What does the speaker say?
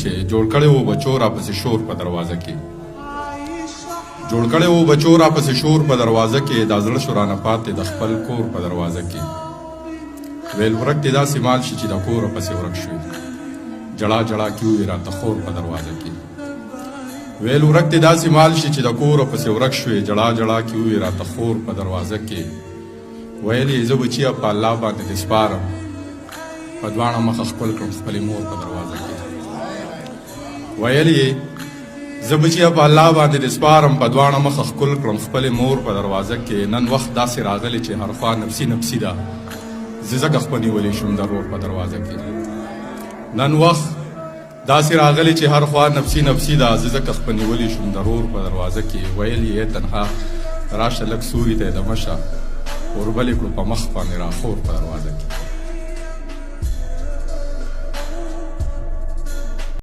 چې جوړ کړی وو بچو را پسې شور په دروازه کې، جوړ کړی وو بچو را پسې شور په دروازه کې، دا زړه شو رانه پاتې د خپل کور په دروازه کې. ویل ورک دې داسې مال شي چې د کوره پسې ورک شوي، جړا جړا کې ووې راته خور په دروازه کې. ویل ورک دې داسې مال شي چې د کوره پسې ورک شوې، جړا جړا کې ووې راته خور په دروازه کې. ویل یې زه بچیه په الله باندې دې سپارم، په دواړه مخه ښکل کړم خپلې مور په دروازه کې. ویل یې زه بچیه په الله باندې دې سپارم، په دواړه مخه ښکل کړم خپلې مور په دروازه کې. نن وخت داسې راغلی چې هر خوا نفسي نفسي ده، زه ځکه خپه نیولی شوم د رور په دروازه کې. نن وخت داسې راغلی چې هر خوا نفسي نفسي ده، زه ځکه خپه نیولی شوم د رور په دروازه کې. ویل یې تنها راشه لږ سوري ته یې دمه شه، اوربلې کړو په مخ باندې راخور په دروازه کې.